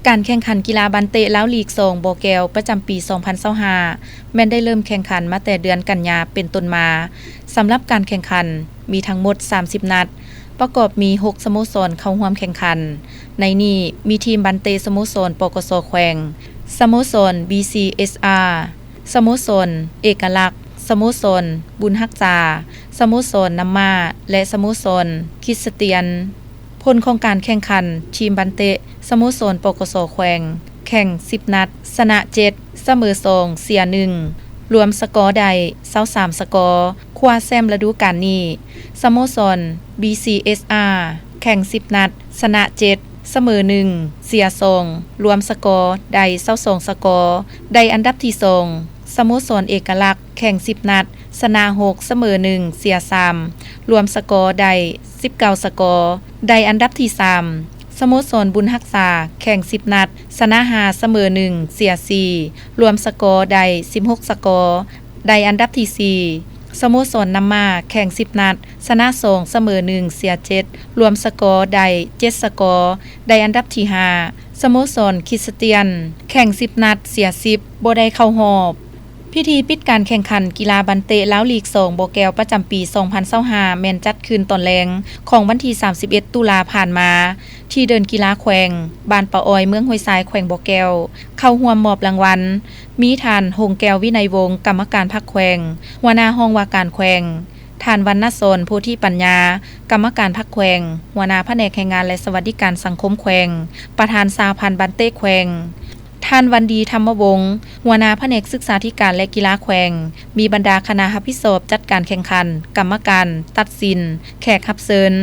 ການແຂ່ງຂັນກິລາບານເຕະລາວລີກສອງ ບໍ່ແກ້ວ ປະຈຳປີສອງພັນຊາວຫ້າ ແມ່ນໄດ້ເລີ່ມແຂ່ງຂັນມາແຕ່ເດືອນກັນຍາເປັນຕົ້ນມາ. ສຳລັບການແຂ່ງຂັນມີທັງໝົດສາມສິບນັດ, ປະກອບມີຫົກສະໂມສອນເຂົ້າຮ່ວມແຂ່ງຂັນ. ໃນນີ້ມີທີມບານເຕະສະໂມສອນ ປກສ ແຂວງ, ສະໂມສອນ ບີຊີເອສອາ, ສະໂມສອນເອກະລັກ, ສະໂມສອນບຸນຮັກສາ, ສະໂມສອນນ້ຳມ້າ ແລະ ສະໂມສອນຄຣິສຕຽນ. ຜົນຂອງການແຂ່ງຂັນ, ທີມບານເຕະສະໂມສອນ ປກສ ແຂວງ ແຂ່ງສິບນັດ, ຊະນະເຈັດ, ສະເໝີສອງ, ເສຍໜຶ່ງ, ລວມສະກໍໄດ້ຊາວສາມສະກໍ, ຄວ້າແຊ້ມລະດູການນີ້. ສະໂມສອນ ບີຊີເອສອາ ແຂ່ງສິບນັດ, ຊະນະເຈັດ, ສະເໝີໜຶ່ງ, ເສຍສອງ, ລວມສະກໍໄດ້ຊາວສອງສະກໍ, ໄດ້ອັນດັບທີສອງ. ສະໂມສອນເອກະລັກ ແຂ່ງສິບນັດ, ຊະນະຫົກ, ສະເໝີໜຶ່ງ, ເສຍສາມ, ລວມສະກໍໄດ້ສິບເກົ້າສະກໍ, ໄດ້ອັນດັບທີສາມ. ສະໂມສອນບຸນຮັກສາ ແຂ່ງສິບນັດ, ຊະນະຫ້າ, ສະເໝີໜຶ່ງ, ເສຍສີ່, ລວມສະກໍໄດ້ສິບຫົກສະກໍ, ໄດ້ອັນດັບທີສີ່. ສະໂມສອນນ້ຳມ້າ ແຂ່ງສິບນັດ, ຊະນະສອງ, ສະເໝີໜຶ່ງ, ເສຍເຈັດ, ລວມສະກໍໄດ້ເຈັດສະກໍ, ໄດ້ອັນດັບທີຫ້າ. ສະໂມສອນຄຣິສຕຽນ ແຂ່ງສິບນັດ, ເສຍສິບ, ບໍ່ໄດ້ເຂົ້າຮອບ. ພິທີປິດການແຂ່ງຂັນກິລາບານເຕະລາວລີກສອງ ບໍ່ແກ້ວ ປະຈຳປີສອງພັນຊາວຫ້າ ແມ່ນຈັດຂຶ້ນຕອນແລງຂອງວັນທີສາມສິບເອັດ ຕຸລາຜ່ານມາ ທີ່ເດີ່ນກິລາແຂວງ ບ້ານປາອ້ອຍ ເມືອງຫ້ວຍຊາຍ ແຂວງບໍ່ແກ້ວ. ເຂົ້າຮ່ວມມອບລາງວັນ ມີທ່ານ ຫົງແກ້ວ ວິໄນວົງ ກຳມະການພັກແຂວງ ຫົວໜ້າຫ້ອງວ່າການແຂວງ, ທ່ານ ວັນນະສອນ ໂພທິປັນຍາ ກຳມະການພັກແຂວງ, ຫົວໜ້າພະແນກແຮງງານ ແລະ ສະຫວັດດີການສັງຄົມແຂວງ, ປະທານສະຫະພັນບານເຕະແຂວງ, ທ່ານ ວັນດີ ທຳມະວົງ ຫົວໜ້າພະແນກສຶກສາທິການ ແລະ ກິລາແຂວງ, ມີບັນດາຄະນະຮັບຜິດຊອບຈັດການແຂ່ງຂັນ, ກຳມະການຕັດສິນ, ແຂກຮັບເຊີນ,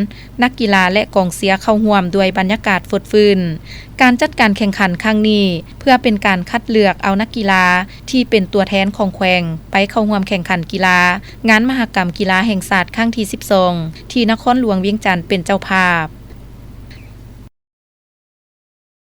ນັກກິລາ ແລະ ກອງເຊຍເຂົ້າຮ່ວມດ້ວຍບັນຍາກາດຟົດຟື້ນ. ການຈັດການແຂ່ງຂັນຄັ້ງນີ້ ເພື່ອເປັນການຄັດເລືອກເອົານັກກິລາທີ່ເປັນຕົວແທນຂອງແຂວງໄປເຂົ້າຮ່ວມແຂ່ງຂັນກິລາ ງານມະຫະກຳກິລາແຫ່ງຊາດຄັ້ງທີສິບສອງ ທີ່ນະຄອນຫຼວງວຽງຈັນເປັນເຈົ້າພາບ.